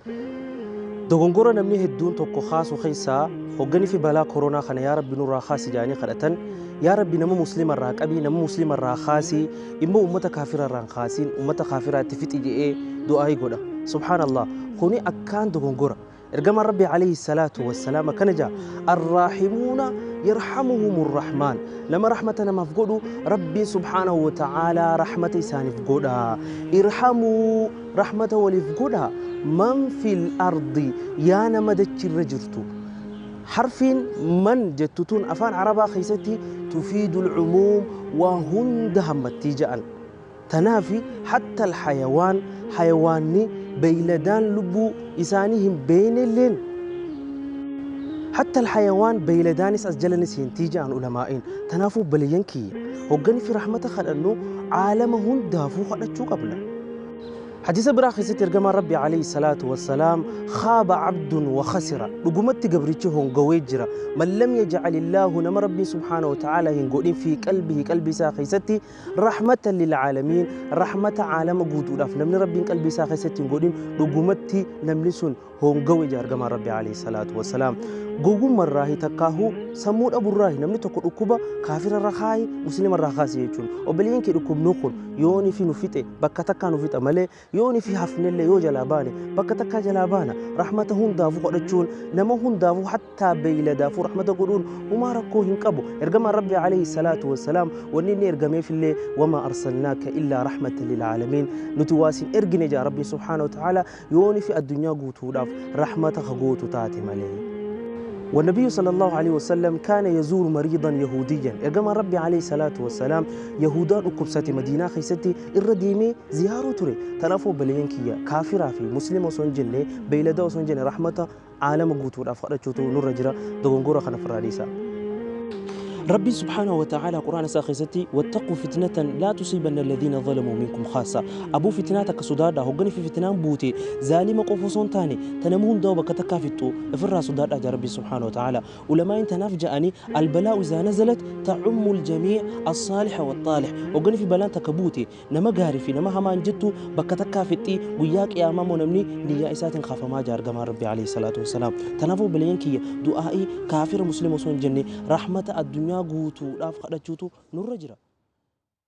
Dogongora namni hedduun tokko kaasu keessaa hogganii fi balaa koronaa kana yaa Rabbi nurraa kaasi jedhanii kadhatan, yaa Rabbi nama muslima irraa qabii, nama muslima irraa kaasii, immoo ummata kaafira irraa hin kaasiin, ummata kaafiraa itti fixi jedhee du'aayii godha. Subhaanallah, kuni akkaan dogongora. Ergamaan Rabbi alayhi salaatu wassalaam akkana jedha, Arraahimuuna yarhamuhumur rahmaan. Nama rahmata namaaf godhu Rabbiin subhaanahu wa ta'aalaa rahmata isaaniif godha. Irhamuu, rahmata waliif godha. Man fil ardi, yaa nama dachirra jirtu. Harfiin man jettu tun afaan Arabaa keessatti tufiidul cumuum, waa hunda hammattii jedhan. Tanaafi hatta alhayawaan, hayawaanni beeyladaan lubbuu isaanii hin beeynelleen, hatta alhayawaan beeyladaanis as jala ni seentii jedhan ulamaa'iin. Tanaafuu obboleeyyan kiyya, hoggani fi rahmata kadhannu caalama hundaafuu kadhachuu qabna. Hadiisa biraa keessatti ergamaan Rabbi alayhi salaatu wassalaam, khaaba abdun wa khasira, dhugumatti gabrichi hongawee jira, man lam yaj'alillaahu, nama Rabbiin subhaanahu wa ta'aala hin godhin, fi qalbihi, qalbii isaa keessatti, rahmatan lil aalamiin, rahmata caalama guutuudhaaf namni Rabbiin qalbii isaa keessatti hin godhin, dhugumatti namni sun hongawe jira ergamaan Rabbi alayhi salaatu wassalaam. Gowwummarraahi takkaahuu sammuu dhaburraahi namni tokko dhukkuba kaafira irra kaayi muslima irraa kaasi jechuun. Obboleeyyan kee, dhukkubnu kun yooni fi nu fixe bakka takkaa nu fixa malee, yooni fi hafnellee yoo jalaa baane bakka takkaa jalaa baana. Rahmata hundaafuu kadhachuun, nama hundaafuu hattaa beeyladaafuu rahmata godhuun humaa rakkoo hin qabu. Ergamaan Rabbi alayhi salaatu wassalaam wanni inni ergameefillee, wamaa arsalnaaka illaa rahmatan lil aalamiin, nuti waa sin ergine jaa Rabbiin subhaanahu wa ta'aala yooni fi addunyaa guutuudhaaf rahmata ka gootu taate malee. والنبي صلى الله عليه وسلم كان يزور مريضا يهوديا، إرجما ربي عليه الصلاة والسلام يهودا ركبسة مدينة خيستي الرديمي زيارة تري. تنافو بلينكيا كافرة في مسلم وسنجنة بيلدا وسنجنة رحمة عالم قوتور أفقد شوتو نور رجرا دغنغورا خنا فراديسا. ربي سبحانه وتعالى قرآن ساخستي، واتقوا فتنة لا تصيبن الذين ظلموا منكم خاصة. أبو فتناتك صدادا هقني في فتنان بوتي ظالم قفصون تاني تنمون دوبك تكافتو افرا صدادا جا ربي سبحانه وتعالى. ولما انت نفجأني البلاء إذا نزلت تعم الجميع الصالح والطالح. وقني في بلان تكبوتي نما قارفي نما همان جتو بكتكافتي وياك يا مامو نمني نيا إسات خاف ما جار جمال ربي عليه الصلاة والسلام. تنافو بلينكي دعائي كافر مسلم وسون جنة رحمة الدنيا guutuudhaaf kadhachuutu nurra jira.